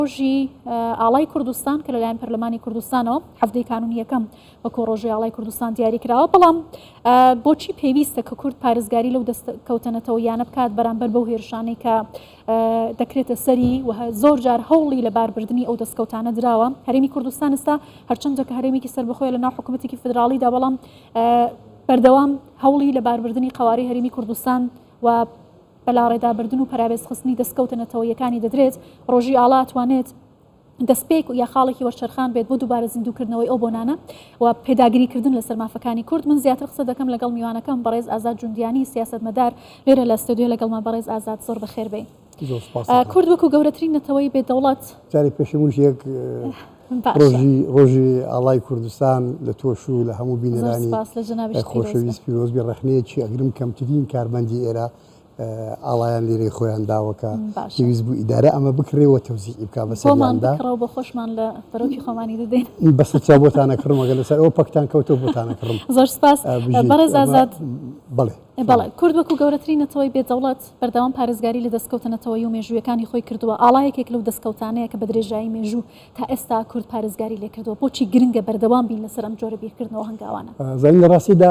ڕۆژی ئاڵای کوردستان کە لەلایەن پەرلەمانی کوردستانەوە حەفتەی کانونی یەکەم وەکو ڕۆژی ئاڵای کوردستان دیاری کراوە، بەڵام بۆچی پێویستە کە کورد پارێزگاری لەو دەستکەوتە نەتەوەییانە بکات بەرامبەر بەو هێرشانەی کە دەکرێتە سەری و زۆر جار هەوڵی لەباربردنی ئەو دەستکەوتانە دراوە؟ هەرێمی کوردستان ئێستا هەرچەندە کە هەرێمێکی سەربەخۆیە لەناو حکوومەتێکی فیدراڵیدا، بەڵام بەردەوام هەوڵی لەباربردنی قەوارەی هەرێمی کوردستان و بەلاڕێدابردن و پەراوێزخستنی دەستکەوتە نەتەوەییەکانی دەدرێت، ڕۆژی ئاڵا ئەتوانێت دەستپێک یا خاڵێکی وەرچەرخان بێت بۆ دووبارە زیندووکردنەوەی ئەو بۆنانە و پێداگریکردن لەسەر مافەکانی کورد. من زیاتر قسە دەکەم لەگەڵ میوانەکەم بەڕێز ئازاد جوندیانی سیاسەتمەدار لێرە لە ستۆدیۆ لەگەڵمان. بەڕێز ئازاد زۆر بەخێر بێی. زۆر سپاس دەکەم. کورد وەکو گەورەترین نەتەوەی بێ دەوڵەت. جارێک پێش هەموو شتێک باشە. ڕۆژی ڕۆژی ئاڵای کوردستان لە تۆش و لە هەموو زۆر بینەرانی سپاس لە جەنابیشت پیرۆز بێ. خۆشەویست پیرۆز بێ. ڕەخنەیەکی ئەگرم کەمترین کارمەندی ئێرە ئاڵایان لیرەی خۆیان داوە کە باشە. پێویست بوو ئیدارە ئەمە بکڕێ و تەوزیعی بکا بۆمان بەسەریاندا. بکڕە و بۆ خۆشمان لە بەرۆکی خۆمانی دەدەین. بەسەر چاو بۆتان ئەکڕم ئەگەر لەسەر ئەوە پەکتان کەوتەوە بۆتان ئەکڕم. زۆر سپاس بژیت. بەڕێز ئەمە ئازاد. بەڵێ. بەڵێ، کورد وەکو گەورەترین نەتەوەی بێ دەوڵەت، بەردەوام پارێزگاری لە دەستکەوتە نەتەوەیی و مێژوویەکانی خۆی کردووە، ئاڵا یەکێک لەو دەستکەوتانەیە کە بە درێژایی مێژوو تا ئێستا کورد پارێزگاری لێ کردووە، بۆچی گرنگە بەردەوام بین لەسەر ئەم جۆرە بیرکردنەوە و هەنگاوانە؟ زانین لە ڕاستیدا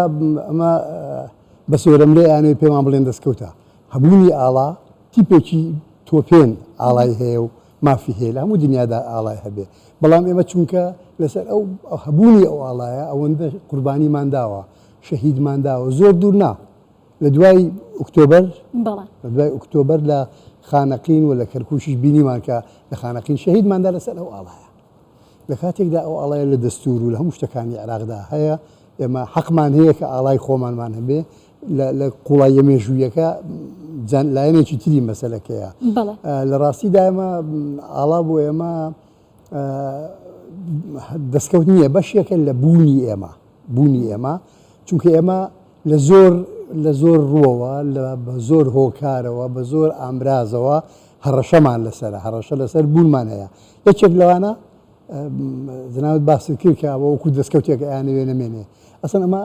ئەمە بە زۆرەملێ ئەیانەوێ پێمان بڵێن دەستکەوتە. هەبوونی ئاڵا تیپێکی تۆپێن ئاڵای هەیە و مافی هەیە لە هەموو دنیادا ئاڵای هەبێ، بەڵام ئێمە چونکە لەسەر ئەو هەبوونی ئەو ئاڵایە ئەوەندە قوربانیمان داوە، شەهیدمان داوە زۆر دوور نا لە دوای ئۆکتۆبەر لە دوای ئۆکتۆبەر لە خانەقین و لە کەرکووکیش بینیمان کە لە خانەقین شەهیدمان دا لەسەر ئەو ئاڵایە لە کاتێکدا ئەو ئاڵایە لە دەستور و لە هەموو شتەکانی عێراقدا هەیە ئێمە حەقمان هەیە کە ئاڵای خۆمانمان هەبێ لە قوڵاییە مێژوویەکە لایەنێکی تری مەسەلەکەیە لە ڕاستیدا ئێمە ئاڵا بۆ ئێمە دەستکەوت نییە بەشێکە لە بوونی ئێمە بوونی ئێمە چونکە ئێمە لە زۆر لە زۆر ڕووەوە لە بە زۆر هۆکارەوە بە زۆر ئامرازەوە هەڕەشەمان لەسرە هەڕەشە لەسەر بوونمان هەیە یەکێک لەوانە جناوت باست کرد کە ئەوە وەکو دەستکەوتێک ئەیانەوێ نەمێنێ ئەسن ئەمە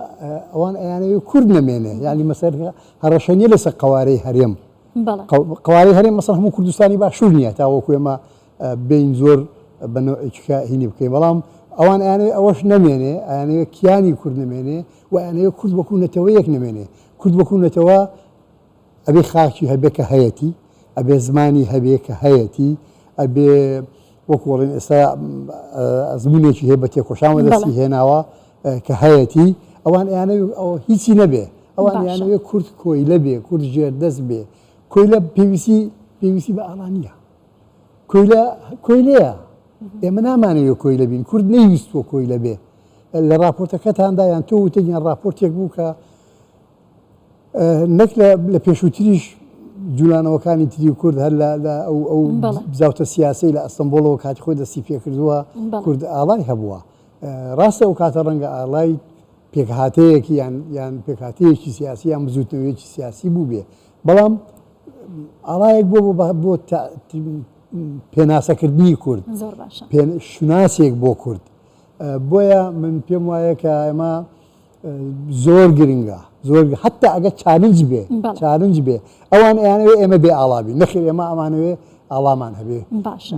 ئەوان ئەیانەوێ کورد نەمێنێ یعنی مەسەر هەڕەشە نیە لەسەر قوارەی هەرێم قوارەی هەرێم مەسەر هەموو کوردستانی باشوور نییە تا وەکو ئێمە بێین زۆر بە نەوعێکیکە هینی بکەین بەڵام ئەوان ئەیانەوێ ئەوەش نەمێنێ ئەیانەوێ کیانی کورد نەمێنێ و ئەیانەوێ کورد وەکو نەتەوەیەک نەمێنێ کورد وەکو نەتەوە ئەبێ خاکی هەبێ کە هەیەتی ئەبێ زمانی هەبێ کە هەیەتی ئەبێ وەکو وەڵێن ئێستا ئەزمونێکی هەیە بە تێکۆشان وەدەستی هێناوە کە هەیەتی ئەوان ئەیانەوێ ئەوە هیچی نەبێ ئەوان ئەیانەوێ کورد کۆیلە بێ کورد ژێردەست بێ کۆیلە پێویستی پێویستی بە ئاڵا نییە کۆیلە کۆیلەیە ئێمە نامانەوێت کۆیلە بین کورد نەیویستووە کۆیلە بێ لە راپۆرتەکەتاندا یان تۆ وتت یان راپۆرتێک بوو کە نەک لە پێشووتریش جولانەوەکانی تری کورد هەر لە ئەو ئەو بزاوتە سیاسی لە ئەستەمبۆڵەوە کاتی خۆی دەستی پێکردووە کورد ئاڵای هەبووە ڕاستە ئەو کاتە ڕەنگە ئاڵای پێکهاتەیەکی یان یان پێکهاتەیەکی سیاسی یان بزوتنەوەیەکی سیاسی بوو بێ بەڵام ئاڵایەک بۆ بۆ پێناسەکردنی کورد شوناسێک بۆ کورد بۆیە من پێم وایە کە ئێمە زۆر گرنگە زۆر حتا ئەگەر challenge بێ challenge بێ ئەوان ئەیانەوێ ئێمە بێ ئاڵابی نەخێر ئێمە ئەمانەوێ ئاڵامان هەبێ باشە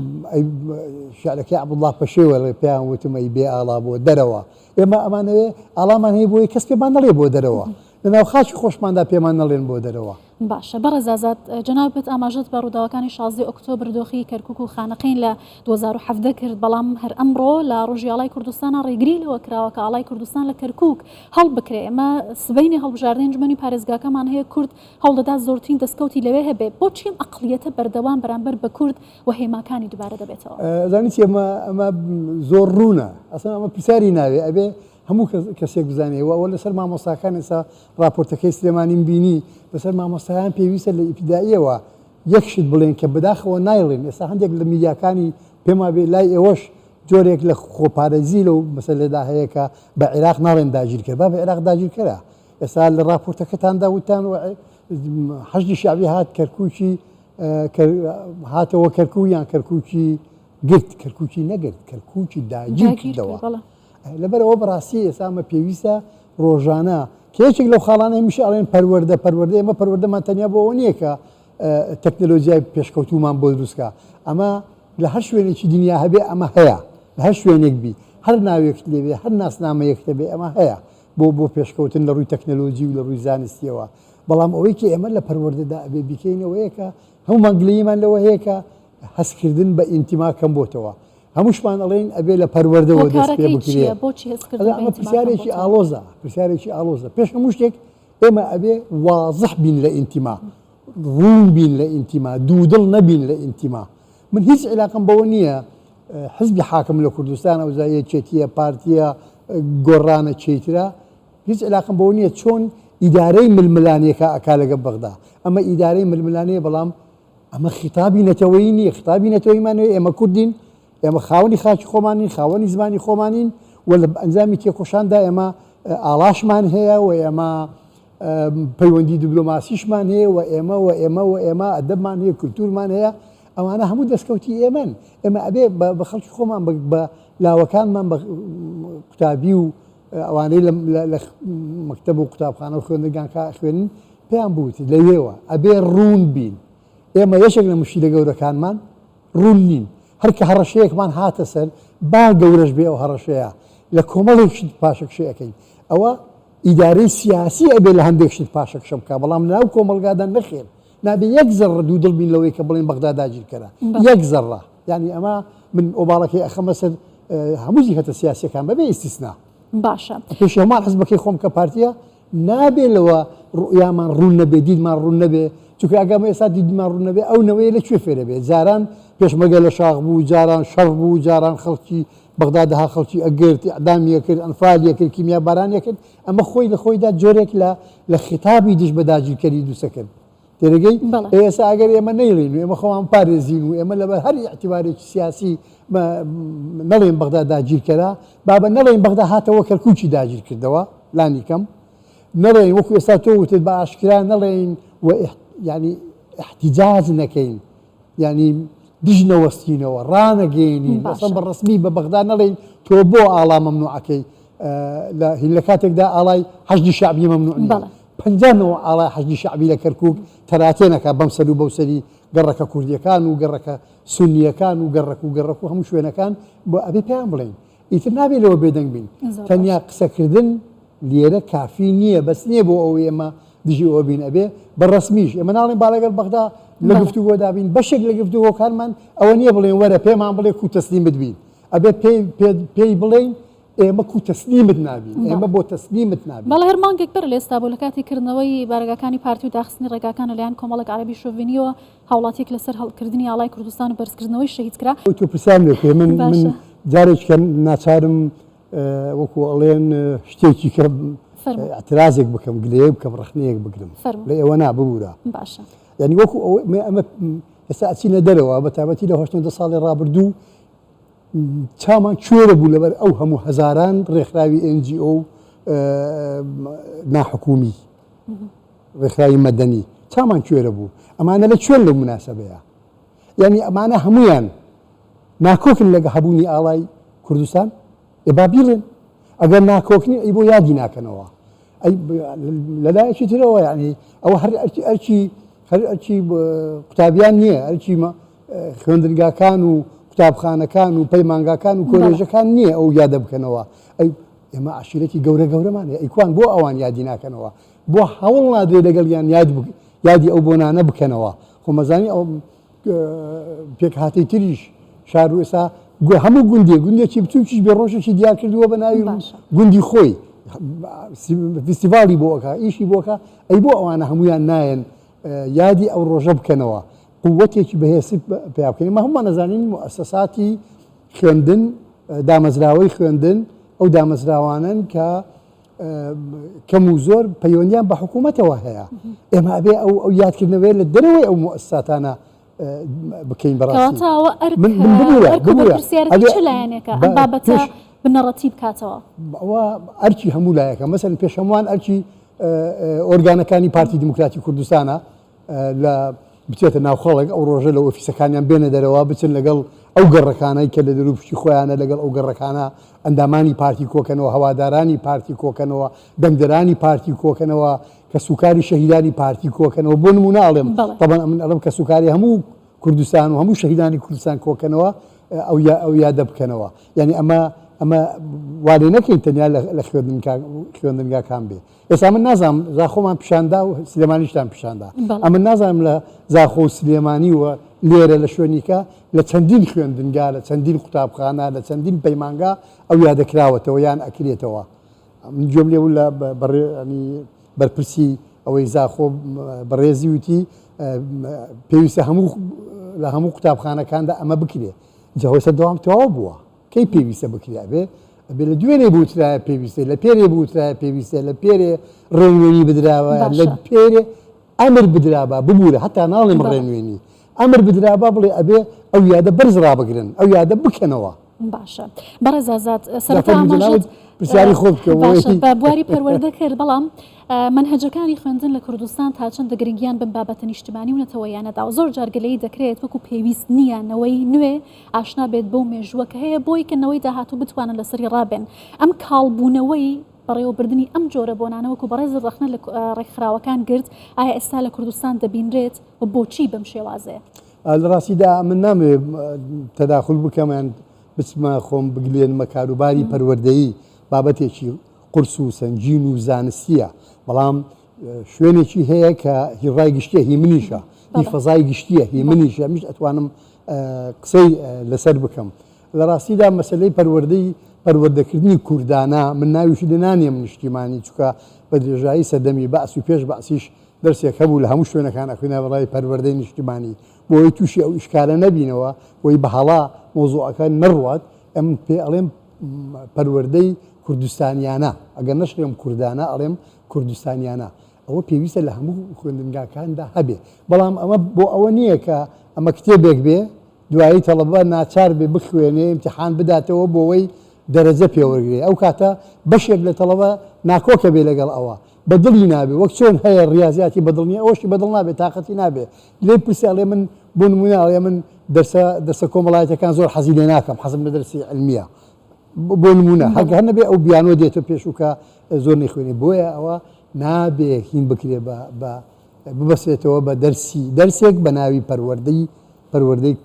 شعرەکەی عەبدوڵڵا پەشێوە پێیان وتم ئەی بێ ئاڵا بۆ دەرەوە ئێمە ئەمانەوێ ئاڵامان هەیە بۆی کەس پێمان نەڵێ بۆ دەرەوە لەناو خاکی خۆشماندا پێمان نەڵێن بۆ دەرەوە. باشە بەڕێز ئازاد جەنابت ئاماژەت بە ڕووداوەکانی 16 ئۆکتۆبر دۆخی کەرکوک و خانەقین لە 2017 کرد بەڵام هەر ئەمڕۆ لە ڕۆژی ئاڵای کوردستانە ڕێگری لەوە کراوە کە ئاڵای کوردستان لە کەرکوک هەڵبکرێ ئێمە سبەینێ هەڵبژاردنی ئەنجومەنی پارێزگاکەمان هەیە کورد هەوڵدەدات زۆرترین دەستکەوتی لەوێ هەبێ بۆچی ئەم ئەقڵیەتە بەردەوام بەرامبەر بە کورد و هێماکانی دووبارە دەبێتەوە؟ زانی چی ئەمە ئەمە زۆر ڕوونە ئەسڵەن ئەمە پرسیاری ناوێ ئەبێ هەموو کەسێک بزانێ و ئەوە لەسەر مامۆستاکان ئێستا ڕاپۆرتەکەی سلێمانیم بینی لەسەر مامۆستایان پێویستە لە ئیبتیدائیەوە یەک شت بڵێن کە بەداخەوە نایڵێن ئێستا هەندێک لە میدیاکانی پێم وابێ لای ئێوەش جۆرێک لە خۆپارێزی لەو مەسەلەدا هەیە کە بە عێراق ناڵێن داگیرکەر با بە عێراق داگیرکەرە ئێستا لە ڕاپۆرتەکەتاندا وتان حەشدی شەعبی هات کەرکوکی هاتەوە کەرکوک یان کەرکوکی گرت کەرکوکی نەگرت کەرکوکی داگیر کردەوە لەبەرئەوە بەڕاستی ئێستا ئەمە پێویستە ڕۆژانە کە یەکێک لەو خاڵانە هەمیشە ئەڵێن پەروەردە پەروەردە ئێمە پەروەردەمان تەنیا بۆ ئەوە نییە کە تەکنەلۆجیای پێشکەوتوومان بۆ دروستکە ئەمە لە هەر شوێنێکی دنیا هەبێ ئەمە هەیە لە هەر شوێنێک بی هەر ناوێکت لێبێ هەر ناسنامەیەکت هەبێ ئەمە هەیە بۆ بۆ پێشکەوتن لە ڕووی تەکنەلۆجی و لە ڕووی زانستیەوە بەڵام ئەوەی کە ئێمە لە پەروەردەدا ئەبێ بیکەین ئەوەیە کە هەموومان گلەییمان لەوە هەیە کە هەستکردن بە ئینتیما کەم بۆتەوە هەمووشمان ئەڵێین ئەبێ لە پەروەردەوە دەست پێ هۆکارەکەی بکرێ چییە بۆچی هەستکردن بە ئەمە ئینتیما کەم پرسیارێکی بۆتەوە؟ ئاڵۆزە پرسیارێکی ئاڵۆزە پێش هەموو شتێک ئێمە ئەبێ وازح بین لە ئینتیما ڕوون بین لە ئینتیما، دوودڵ نەبین لە ئینتیما. من هیچ عیلاقەم بەوە نییە حزبی حاکم لە کوردستان ئەوجا یەکێتییە، پارتییە، گۆڕانە، کێیترە، هیچ عیلاقەم بەوە نییە چۆن ئیدارەی ململانێکە ئەکا لەگەڵ بەغدا. ئەمە ئیدارەی ململانێیە بەڵام ئەمە خیتابی نەتەوەیی نییە، خیتابی نەتەوەییمان هەیە ئێمە کوردین، ئێمە خاوەنی خاکی خۆمانین، خاوەنی زمانی خۆمانین و لە ئەنجامی تێکۆشاندا ئێمە ئاڵاشمان هەیە و ئێمە پەیوەندی دبلۆماسیشمان هەیە و ئێمە و ئێمە و ئێمە ئەدەبمان هەیە، کولتوورمان هەیە، ئەوانە هەموو دەستکەوتی ئێمەن. ئێمە ئەبێ بە خەڵکی خۆمان، بە لاوەکانمان، بە قوتابی و ئەوانەی لە مەکتەب و قوتابخانە و خوێندنگان کە ئەخوێنن پێیان بوترێت لەوێوە ئەبێ ڕوون بین. ئێمە یەکێک لە مشکیلە گەورەکانمان ڕوون نین. هەر کە هەڕەشەیەکمان هاتە سەر، با گەورەش بێ ئەو هەڕەشەیە، لە کۆمەڵێک شت پاشەکشێ ئەکەین. ئەوە ئیدارەی سیاسی ئەبێ لە هەندێک شت پاشەکشە بکا، بەڵام لەناو کۆمەڵگادا نەخێر. نابێ یەک زەڕڕە دوودڵ بین لەوەی کە بڵێین بەغدا داگیرکەرە. یەک زەڕڕە. یانی ئەمە من ئۆباڵەکەی ئەخەمە سەر هەموو جیهەتە سیاسییەکان بەبێ ئیستیسنا. باشە. پێشی هەمان حزبەکەی خۆم کە پارتییە، نابێ لەوە ڕوئیامان ڕوون نەبێ، دیدمان ڕوون نەبێ، چونکە ئەگەر ئێستا دیدمان ڕوون نەبێ ئەو نەوەیە لە کوێ فێرە بێ؟ جاران پێشمەرگە لە شاخ بوو، جاران شەڕ بوو، جاران خەڵکی بەغدا دەها خەڵکی ئەگرت، ئیعدامی ئەکرد، ئەنفالی ئەکرد، کیمیابارانی ئەکرد، ئەمە خۆی لە خۆیدا جۆرێک لە لە خیتابی دژ بە داگیرکەری دروست ئەکرد. تێدەگەی؟ بەڵێ. ئێ ئێستا ئەگەر ئێمە نەیڵێین و ئێمە خۆمان بپارێزین و ئێمە لەبەر هەر ئیعتیبارێکی سیاسی نەڵێین بەغدا داگیرکەرە، بابە نەڵێین بەغدا هاتەوە کەرکووکی داگیر کردەوە لانی کەم، نەڵێین وەکو ئێستا تۆ وتت بە ئاشکرا نەڵێین و یانی ئیحتیجاج نەکەین، یانی دژ نەوەستینەوە، ڕانەگەیەنین، مەسەڵەن باشە. بە ڕەسمی بە بەغدا نەڵێین تۆ بۆ ئاڵا مەمنوعەکەی لە هین لە کاتێکدا ئاڵای حەشدی شەعبی مەمنوع نییە. بەڵێ. 50 نەوە ئاڵای حەشدی شەعبی لە کەرکووک تەراتێن ئەکا بەم سەر و بەو سەری گەڕەکە کوردییەکان و گەڕەکە سوننییەکان و گەڕەک و گەڕەک و هەموو شوێنەکان بۆ ئەبێ پێیان بڵێین ئیتر نابێ لەوە بێدەنگ بین. زۆر تەنیا باشە. قسەکردن لێرە کافی نییە، بەس نییە بۆ ئەوەی ئێمە دژی ئەوە بین، ئەبێ بە ڕەسمیش، ئێمە ناڵێین با لەگەڵ بەغدا لە بەڵێ. گفتوگۆدا بین، بەشێک لە گفتوگۆکانمان ئەوە نییە بڵێین وەرە پێمان بڵێ کوو تەسلیمت بین، ئەبێ پێی پێ پێی بڵێین ئێمە کوو تەسلیمت نابین، بەڵێ. ئێمە بۆ تەسلیمت نابین. بەڵێ هەر مانگێک بەر لە ئێستا بوو لە کاتی کردنەوەی بارەگاکانی پارتی و داخستنی ڕێگاکان لەلایەن کۆمەڵێک عەرەبی شۆڤینییەوە هاوڵاتیەک لەسەر هەڵکردنی ئاڵای کوردستان و بەرزکردنەوەی شەهید کرا. تۆ پرسیارم لێ بکەی من من باشە. جارێکی کە ناچارم وەکو ئەڵێن شتێکی کە فەرموو. ئیعترازێک بکەم گلەیەک بکەم ڕەخنەیەک بگرم فەرموو. لە ئێوە نا ببورە. باشە. یانی وەکو ئەوەی ئەمە ئێستا ئەچینە دەرەوە بە تایبەتی لە هەشت نۆ دە ساڵی ڕابردوو چاومان کوێرە بوو لەبەر ئەو هەموو هەزاران ڕێکخراوی NGO و ناحکومی ڕێکخراوی مەدەنی چاومان کوێرە بوو ئەمانە لە کوێن لەو مناسبەیە یعنی ئەمانە هەمویان ناکۆکن لەگە هەبوونی ئاڵای کوردستان ئێ با بیڵێن ئەگەر ناکۆکنی ئەی بۆ یادی ناکەنەوە ئەی لەلایەکی ترەوە یعنی ئەوە هەر ئەرکی ئەرکی هەر ئەرکی قوتابیان نییە ئەرکی خوێندنگاکان و قوتابخانەکان و پەیمانگاکان و کۆلێژەکان نییە ئەو یادە بکەنەوە ئەی ئێمە عشیرەتی گەورە گەورەمان هەیە ئەیکوان بۆ ئەوان یادی ناکەنەوە بۆ هەوڵ نادرێ لەگەڵیان یاد یادی ئەو بۆنانە بکەنەوە خۆ مەزانی ئەو پێکهاتەی تریش شار و ئێستا هەموو گوندێک گوندێکی بچووکیش بێ ڕۆژێکی دیار کردووە بە ناوی گوندی خۆی فیستیڤاڵی بۆ ئەکا ئیشی بۆ ئەکا ئەی بۆ ئەوانە هەمویان نایەن یادی ئەو ڕۆژە بکەنەوە قوتێکی بەهێزتر پیا بکەین ئێمە هەموومان ئەزانین موئەسەساتی خوێندن دامەزراوەی خوێندن ئەو دامەزراوانەن کە کەم و زۆر پەیوەندیان بە حکوومەتەوە هەیە ئێمە ئەبێ ئەو ئەو یادکردنەوەی لە دەرەوەی ئەو موئەسەساتانە بکەین بەڕاستی کەواتە ئەوە ئەرک من من ببورە ئەرک و ببورە بەرپرسیارێتی ئەبێ چ لایەنێکە بە ئەم بابەتە پێش بنەڕەتی بکاتەوە؟ ئەوە ئەرکی هەموو لایەکە مەسەلەن پێش هەمووان ئەرکی ئۆرگانەکانی پارتی دیموکراتی کوردستانە لە بچێتە ناو خەڵک ئەو ڕۆژە لە ئۆفیسەکانیان بێنە دەرەوە بچن لەگەڵ ئەو گەڕەکانەی کە لە دەروپشتی خۆیانە لەگەڵ ئەو گەڕەکانە ئەندامانی پارتی کۆکەنەوە هەوادارانی پارتی کۆکەنەوە دەنگدەرانی پارتی کۆکەنەوە کەسوکاری شەهیدانی پارتی کۆکەنەوە بۆ نمونە ئەڵێم بەڵێ. تەبەن ئەمن ئەڵێم کەسوکاری هەموو. کوردستان و هەموو شەهیدانی کوردستان کۆکەنەوە ئەو یا ئەو یادە بکەنەوە یعنی ئەمە ئەمە وا لێ نەکەین تەنیا لە خوێندنگاکان بێ ئێستا من نازانم زاخۆمان پیشاندا و سلێمانیشتان پیشاندا ئەمن نازانم لە زاخۆ و سلێمانی و لێرە لە شوێنیکە لە چەندین خوێندنگا لە چەندین قوتابخانە لە چەندین پەیمانگا ئەو یادە کراوەتەوە یان ئەکرێتەوە من گوێم لێ بوو لە بەرپرسی ئەوەی زاخۆ بەڕێزی وتی پێویستە هەموو لە هەموو قوتابخانەکاندا ئەمە بکرێ جا هۆسە دەوام تەواو بووە کەی پێویستە بکرێ ئەبێ ئەبێ لە دوێنێ بوترایە پێویستە لە پێرێ بوترایە پێویستە لە پێرێ ڕێنوێنی بدراوە لە پێرێ ئەمر بدرابا ببوورە هەتا ناڵێم ڕێنوێنی ئەمر بدرابا بڵێ ئەبێ ئەو یادە بەرز ڕابگرن ئەو یادە بکەنەوە. باشە بەڕێز ئازاد سەرەتا ئاماژەت پرسیاری خۆ بکە باشە بە بواری پەروەردە کرد بەڵام مەنهەجەکانی خوێندن لە کوردستان تا چەندە گرنگیان بەم بابەتە نیشتمانی و نەتەوەیانە داوە زۆر جار گلەیی دەکرێت وەکو پێویست نییە نەوەی نوێ ئاشنا بێت بەو مێژووە کە هەیە بۆی کە نەوەی داهاتوو بتوانن لەسەری ڕابێن ئەم کاڵبوونەوەی بەڕێوەبردنی ئەم جۆرە بۆنانە وەکو بەڕێزت ڕەخنە لە ڕێکخراوەکان گرت ئایا ئێستا لە کوردستان دەبینرێت و بۆچی بەم شێوازەیە؟ لە ڕاستیدا من نامەوێت تەداخول بکەم یان بچمە خۆم بگلێنمە کاروباری پەروەردەیی، بابەتێکی قورس و سەنگین و زانستییە، بەڵام شوێنێکی هەیە کە هی ڕای گشتیە هی منیشە، هی فەزای گشتیە هی منیشە، منیش ئەتوانم قسەی لەسەر بکەم. لە ڕاستیدا مەسەلەی پەروەردەی پەروەردەکردنی کوردانە، من ناویشی لێ نانێم نیشتیمانی، چونکە بە درێژایی سەردەمی بەعس و پێش بەعسیش دەرسێک هەبوو لە هەموو شوێنەکان ئەخوێنرا بە ناوی پەروەردەی نیشتیمانی، بۆ ئەوەی تووشی ئەو ئیشکالە نەبینەوە، بۆی بە هەڵە مەوزوعەکە نەڕوات، ئەمن پێ ئەڵێم پەروەردەی کوردستانیانە، ئەگەر نەشڵێم کوردانە ئەڵێم کوردستانیانە، ئەوە پێویستە لە هەموو خوێندنگاکاندا هەبێ، بەڵام ئەمە بۆ ئەوە نییە کە ئەمە کتێبێک بێ دوایی تەڵەبە ناچار بێ بخوێنێ ئیمتیحان بداتەوە بۆوەی دەرەجە پێ وەرگرێ، ئەو کاتە بەشێک لە تەڵەبە ناکۆکە بێ لەگەڵ ئەوە، بە دڵی نابێ وەک چۆن هەیە ڕیازیاتی بە دڵ نیە ئەوەشی بە دڵ نابێ تاقەتی نابێ لێی پرسی ئەڵێ من بۆ نمونە ئەڵێ من دەرسە دەرسە کۆمەڵایەتیەکان زۆر حەزی لێ ناکەم حەزم لە دەرسی علمیە بۆ نمونە هەر هەر نەبێ ئەو بیانۆ دێتە پێش و کە زۆر نەیخوێنێ بۆیە ئەوە نابێ هین بکرێ بە بە ببەسێتەوە بە دەرسی دەرسێک بە ناوی پەروەردەی پەروەردەی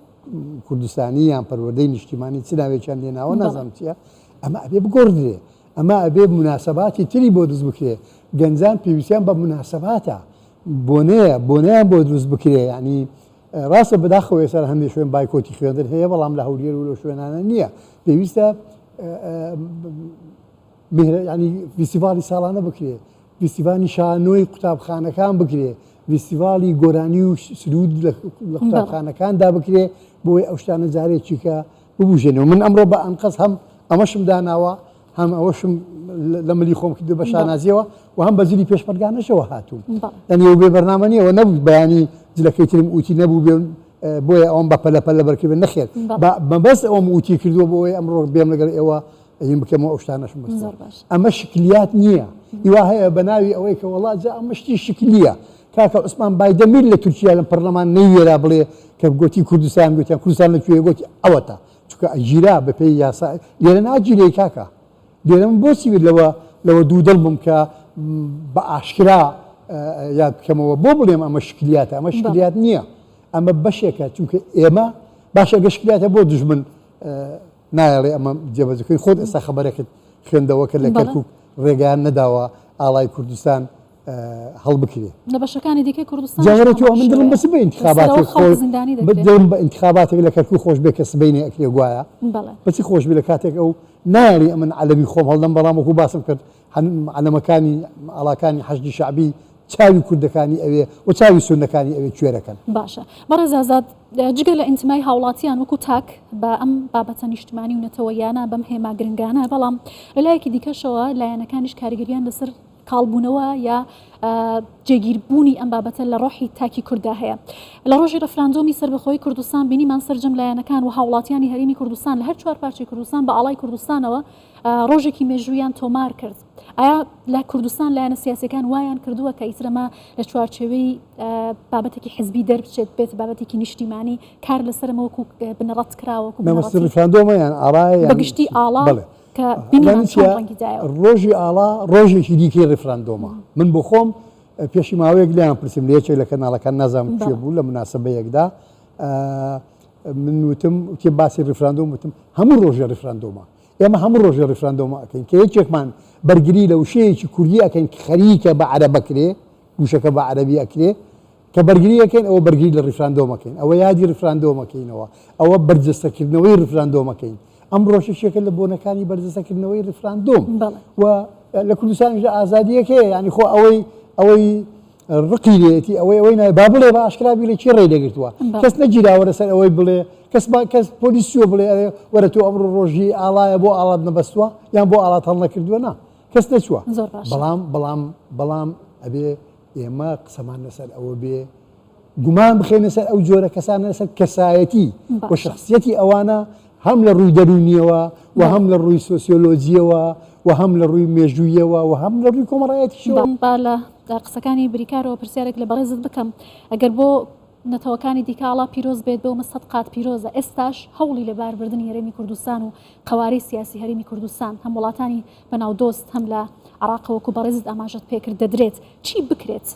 کوردستانی یان پەروەردەی نیشتیمانی چ ناوێکیان لێ ناوە نازانم چییە ئەمە ئەبێ بگۆڕدرێ ئەمە ئەبێ موناسەباتی تری بۆ دروست بکرێ، گەنجان پێویستیان بە موناسەباتە، بۆنەیە، بۆنەیان بۆ دروست بکرێ، یانی ڕاستە بەداخەوە ئێستا لە هەندێک شوێن بایکۆتی خوێندن هەیە، بەڵام لە هەولێر و لەو شوێنانە نییە، پێویستە ینی فیستیڤاڵی ساڵانە بکرێ، فیستیڤالی شانۆی قوتابخانەکان بکرێ، فیستیڤاڵی گۆرانی و سرود لە قوتابخانەکاندا بکرێ، بۆی ئەو شتانە جارێکی کە ببوژێنەوە من ئەمڕۆ بە ئەنقەست هەم ئەمەشم داناوە هەم ئەوەشم لە ملی خۆم کردو بە شانازیەوە و هەم بە جلی پێشمەرگانەشەوە هاتووم یعنی ئەو بێ بەرنامە نییە نەبوو بەیانی جلەکەی ترم ئوتی نەبوو بێ بۆیە ئەوم بە پەلە پەلە بەرکردن نەخێر مەبەست ئەوم ئوتی کردووە بۆ ئەوەی ئەمڕۆ بێم لەگەڵ ئێوە هین بکەم و ئەو شتانەشم بەستەوە ئەمە شکلیات نییە هیوا هەیە بە ناوی ئەوەی کە وەڵا جا ئەمە شتی شکلیە کاکە عوسمان بایدەمیر لە تورکیا لە پەرلەمان نەیوێرا بڵێ کە گۆتی کوردستان گوتیان کوردستان لە کوێ گۆتی ئەوەتا چونکە ئەگیرا بە پێی یاسا لێرە ناگیرێ کاکە لێرە من بۆچی لەوە لەوە دوودڵ بم کە بە ئاشکرا یاد بکەمەوە بۆ بڵێم ئەمە شکلیاتە ئەمە شکلیات نییە ئەمە بەشێکە چونکە ئێمە باشە گە شکلیاتە بۆ دژمن نایەڵێ ئەمە جێبەجەکەی خۆت ئێستا خەبەرەکەت خوێندەوە کە لە کەرکک ڕێگەیان نەداوە ئاڵای کوردستان هەڵبکرێ. لە بەشەکانی دیکەی کوردستانیش جا وەرە تۆ هەمان من دڵم شێوەیە. بە چ بە لەسەر ئینتخاباتێک ئەوە خەڵک خۆش زیندانی بە دەکرێ. دڵم بە ئینتخاباتێک لە کەرکوک خۆش بێ کە سبەینێ ئەکرێ گوایە بەڵێ. بە چ خۆش بێ لە کاتێک ئەو نایەڵی ئەمن عەلەمی خۆم هەڵدەم بەڵام وەکوو باسم کرد هەن عەلەمەکانی ئاڵاکانی حەشدی شەعبی چاوی کوردەکانی ئەوێ و چاوی سوننەکانی ئەوێ کوێرەکەن. باشە بەڕێز ئازاد جگە لە ئینتمای هاوڵاتیان وەکو تاک بە ئەم بابەتە نیشتمانی و نەتەوەییانە بەم هێما گرنگانە بەڵام لە لایەکی دیکەشەوە لایەنەکانیش کاریگەریان لەسەر کاڵبوونەوە یا جێگیربوونی ئەم بابەتە لە ڕۆحی تاکی کورددا هەیە. لە ڕۆژی ڕفراندۆمی سەربەخۆیی کوردستان بینیمان سەرجەم لایەنەکان و هاوڵاتیانی هەرێمی کوردستان لە هەر چوار پارچەی کوردستان بە ئاڵای کوردستانەوە ڕۆژێکی مێژوویان تۆمار کرد. ئایا لە کوردستان لایەنە سیاسیەکان وایان کردووە کە ئیتر ئەمە لە چوارچێوەی بابەتێکی حزبی دەربچێت بێت بابەتێکی نیشتیمانی کار لەسەر ئەمە وەکو بنەڕەت کراوە وەکو مەبەست ڕیفراندۆمە یان ئاڵایە یان بەگشتی ئاڵا بەڵێ کە بینیمان چۆن ڕەنگی دایەوە. ڕۆژی ئاڵا ڕۆژێکی دیکەی ڕیفراندۆمە. من بۆ خۆم پێشی ماوەیەک لێیان پرسیم لە یەکێک لە کەناڵەکان نازانم کوێ بوو لە موناسەبەیەکدا. من وتم وتی باسی ڕیفراندۆم وتم هەموو ڕۆژێ ڕیفراندۆمە ئێمە هەموو ڕۆژێ ڕیفراندۆمە ئەکەین کە یەکێکمان بەرگری لە وشەیەکی کوردی ئەکەین کە خەریکە بە عەرەبەکرێ وشەکە بە عەرەبی ئەکرێ کە بەرگری ئەکەین ئەوە بەرگری لە ڕیفراندۆم ئەکەین ئەوە یادی ڕیفراندۆم ئەکەینەوە ئەوە بەرجەستەکردنەوەی ڕیفراندۆم ئەکەین ئەمڕۆش یەکێکە لە بۆنەکانی بەرجەستەکردنەوەی ڕیفراندۆم و لە کوردستانیشدا ئازادییەک هەیە یانی خۆ ئەوەی ئەوەی ڕقی لێتی ئەوەی ئەوەی ناوێ با بڵێ بە ئاشکرا بیڵێ کێ ڕێی لێگرتووە کەس نەگیراوە لەسەر ئەوەی بڵێ کەس با کەس پۆلیس چووە بڵێ ئەرێ وەرە تۆ ئەمڕۆ ڕۆژی ئاڵایە بۆ ئاڵات نەبەستووە یان بۆ ئاڵات هەڵنەکردووە نا کەس نەچووە زۆر باشە بەڵام بەڵام بەڵام ئەبێ ئێمە قسەمان لەسەر ئەوە بێ گومان بخەینە سەر ئەو جۆرە کەسانە لەسەر کەسایەتی و شخصیەتی ئەوانە هەم لە ڕووی دەروونیەوە و هەم لە ڕووی سۆسیۆلۆجیەوە و هەم لە ڕووی مێژوویەوە و هەم لە ڕووی کۆمەڵایەتیشەوە. با لە قسەکانی بریکارەوە پرسیارێک لە بەڕێزت بکەم، ئەگەر بۆ نەتەوەکانی دیکە ئاڵا پیرۆز بێت بۆ ئێمە سەت قات پیرۆزە، ئێستاش هەوڵی لەباربردنی هەرێمی کوردستان و قەوارەی سیاسی هەرێمی کوردستان هەم وڵاتانی بەناو دۆست هەم لە عێراقەوە وەکو بەڕێزت ئاماژەت پێکرد دەدرێت، چی بکرێت؟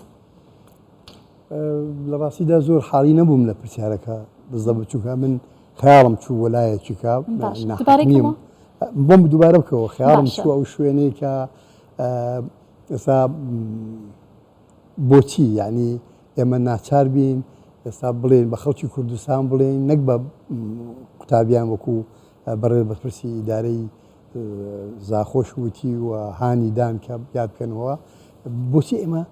لە ڕاستیدا زۆر حاڵی نەبووم لە پرسیارەکە بزەبت چونکە من خەیاڵم چوو بۆ لایەکی کە نیم بۆم دووبارە بکەوە خەیاڵم چوو ئەو شوێنەی کە ئێستا بۆچی یعنی ئێمە ناچار بین ئێستا بڵێن بە خەڵکی کوردستان بڵێن نەک بە قوتابیان وەکو بەڕێز بەرپرسی ئیدارەی زاخۆش وتی و هانی دان کە یاد بکەنەوە بۆچی ئێمە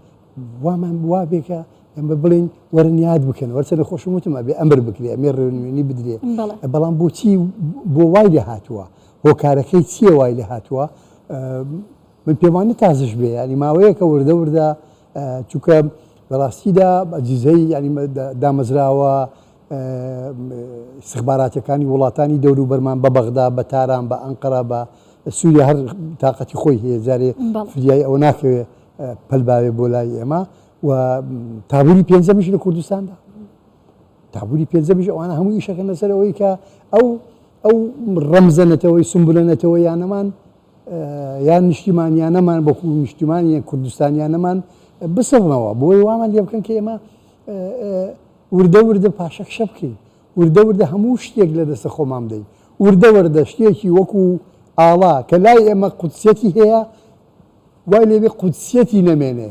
وامان وا بێ کە ئێمە بڵێین وەرن یاد بکەن وەرچە لە خۆشم وتم ئەبێ ئەمر بکرێ ئەمێ ڕێنوێنی بدرێ بەڵام بۆچی بۆ وای لێ هاتووە هۆکارەکەی چییە وای لێ هاتووە من پێمانە تازش بێ ینی ماوەیەکە وردە وردە چونکە لە ڕاستیدا ئەجیزەی ینی دامەزراوە استخباراتەکانی وڵاتانی دەوروبەرمان بە بەغدا بە تاران بە ئەنقەرە بە سووریا هەر تااقەتی خۆی هەیە جارێ فریای ئەوە ناکەوێ پەل باوێ بۆ لای ئێمە و تابوری پێنجەمیش لە کوردستاندا تابوری پێنجەمیش ئەوانە هەموو ئیشەکەن لەسەر ئەوەی کە ئەو ئەو ڕەمزە نەتەوەی سمبولە نەتەوەیانەمان یان نیشتیمانیانەمان بەکو نیشتیمانی کوردستانیانەمان بسڕنەوە بۆی وامان لێ بکەن کە ئێمە وردە وردە پاشەکشە بکەین وردە وردە هەموو شتێک لە دەستە خۆمان بدەین وردە وردە شتێکی وەکو ئاڵا کە لای ئێمە قودسیەتی هەیە وای لێبێ قودسیەتی نەمێنێ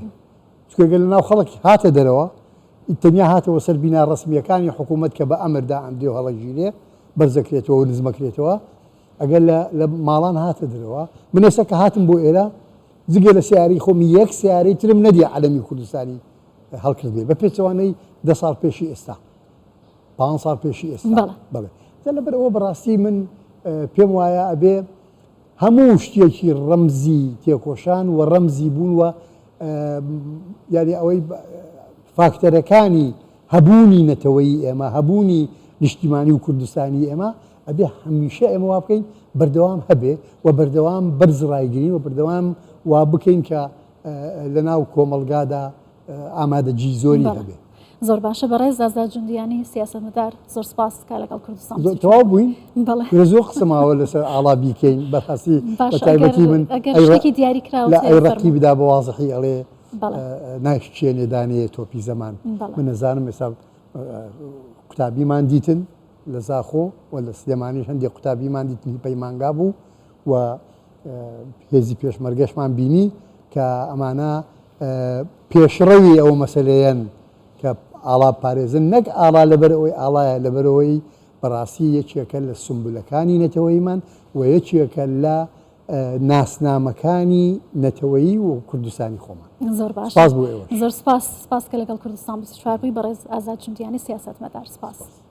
چونکە گەر لەناو خەڵک هاتە دەرەوە تەنیا هاتەوە سەر بینا ڕەسمییەکانی حکوومەت کە بە ئەمر دائەندرێ و هەڵەگیرێ بەرزەکرێتەوە و نزمەکرێتەوە ئەگەر لە لە ماڵان هاتە دەرەوە من ئێستا کە هاتم بۆ ئێرە جگە لە سیارەی خۆم یەک سیارەی ترم نەدی عەلەمی کوردستانی هەڵکردبێ بە پێچەوانەی دە ساڵ پێشی ئێستا پ ساڵ پێشی ئێستا بەڵێ لەبەر ئەوە بەڕاستی من پێم وایە ئەبێ هەموو شتێکی ڕەمزی تێکۆشان و ڕەمزی بوون و یانی ئەوەی فاکتەرەکانی هەبوونی نەتەوەیی ئێمە، هەبوونی نیشتیمانی و کوردستانی ئێمە ئەبێ هەمیشە ئێمە وا بکەین بەردەوام هەبێ و بەردەوام بەرز ڕایگرین و بەردەوام وا بکەین کە لەناو کۆمەڵگادا ئامادەگی زۆری هەبێ. زۆر باشە بەڕێز ئازاد جوندیانی سیاسەتمەدار زۆر سپاس کە لەگەڵ کوردستان زۆر تەواو بووین بەڵێ کورە زۆر قسە ماوە لەسەر ئاڵا بیکەین بەڕاستی بە باشە تایبەتی ئەگەر من ئەگەر ئەی شتێکی دیاریکراوت لە هەیە ئەی فەرموو ڕەقیب دا بە وازحی ئەڵێ بەڵێ نایشکێنێ دانەیە تۆپی زەمان بەڵێ من ئەزانم ئێستا قوتابیمان دیتن لە زاخۆ و لە سلێمانیش هەندێک قوتابیمان دیتن هی پەیمانگا بوو و هێزی پێشمەرگەشمان بینی کە ئەمانە پێشڕەوی ئەو مەسەلەیەن کە ئاڵا بپارێزن، نەک ئاڵا لەبەر ئەوەی ئاڵایە، لەبەر ئەوەی بەڕاستی یەکێکە لە سومبولەکانی نەتەوەییمان و یەکێکە لە ناسنامەکانی نەتەوەیی و کوردستانی خۆمان. زۆر باشە. سپاس بۆ ئێوەش. زۆر سپاس. سپاس کە لەگەڵ کوردستان 24 بووی بەڕێز ئازاد جوندیانی سیاسەتمەدار. سپاس.